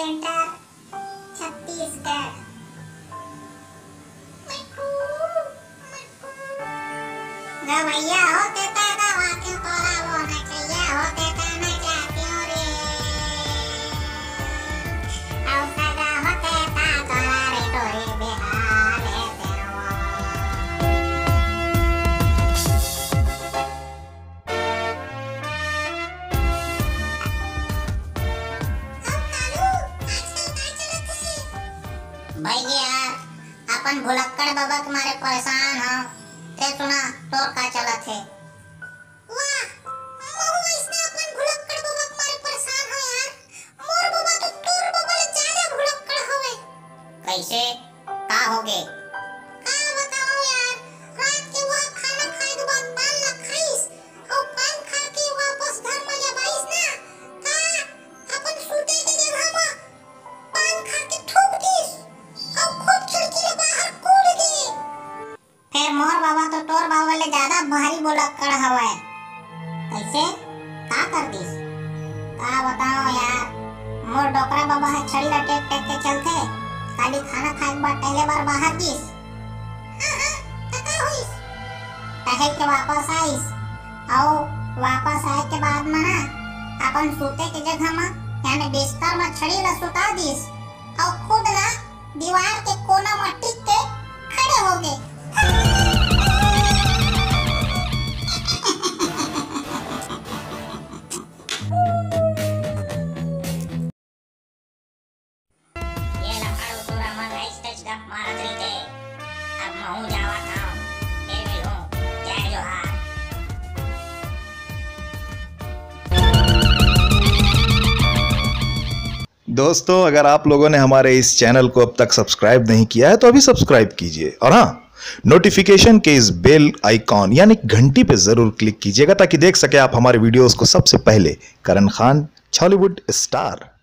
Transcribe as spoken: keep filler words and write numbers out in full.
Enter Chhattisgarh. गवैया होते ता गवा क्यों तोरा वो नचैया होते ता नचा क्यों रे। औ सगा होते ता तोरा रे डोरी बिहार हे तेरवा। भाई जी यार, अपन भुलक्कड़ बाबा के मारे परेशान हो, ते सुना तोर का चलत हे? वाह, महू अइसने अपन भुलक्कड़ बाबा के मारे परेशान हो यार। मोर बाबा तो तोर बाबा ले ज्यादा भुलक्कड़ हवे। कैसे? का होगे? का बताओ यार, रात के वो खाना खाए के बाद पान ला खाइस, अउ पान खा के वापस घर में जब आइस ना, का अपन सूते के जगह में पान खा के थूक दिस, अउ खुद खिड़की ले बाहर कूद गे। फेर मोर बाबा तो तोर बाबा ले ज्यादा भारी भुलक्कड़ हवय। कैसे? का कर दिस? का बताओ यार, मोर डोकरा बाबा ह छड़ी ला टेक टेक के चलथे, खाली खाना खाए के बाद टहले बर बाहर गिस। हाँ, हाँ, त का होइस? टहल के वापस आइस, अउ वापस आए के बाद म ना अपन सूते के जगह म, यानी बिस्तर म छड़ी ला सुता दिस, अउ खुद ना दीवार के कोना म टिक के खड़े हो गे। ये लफड़ू टूरा मन ऐसटेच गप मारत रहिथे। अब महू जावत हंव, फिर मिलहूं। जय जोहार। दोस्तों, अगर आप लोगों ने हमारे इस चैनल को अब तक सब्सक्राइब नहीं किया है तो अभी सब्सक्राइब कीजिए, और हाँ, नोटिफिकेशन के इस बेल आइकॉन यानी घंटी पे जरूर क्लिक कीजिएगा, ताकि देख सके आप हमारे वीडियोज़ को सबसे पहले। करण खान, छॉलीवुड स्टार।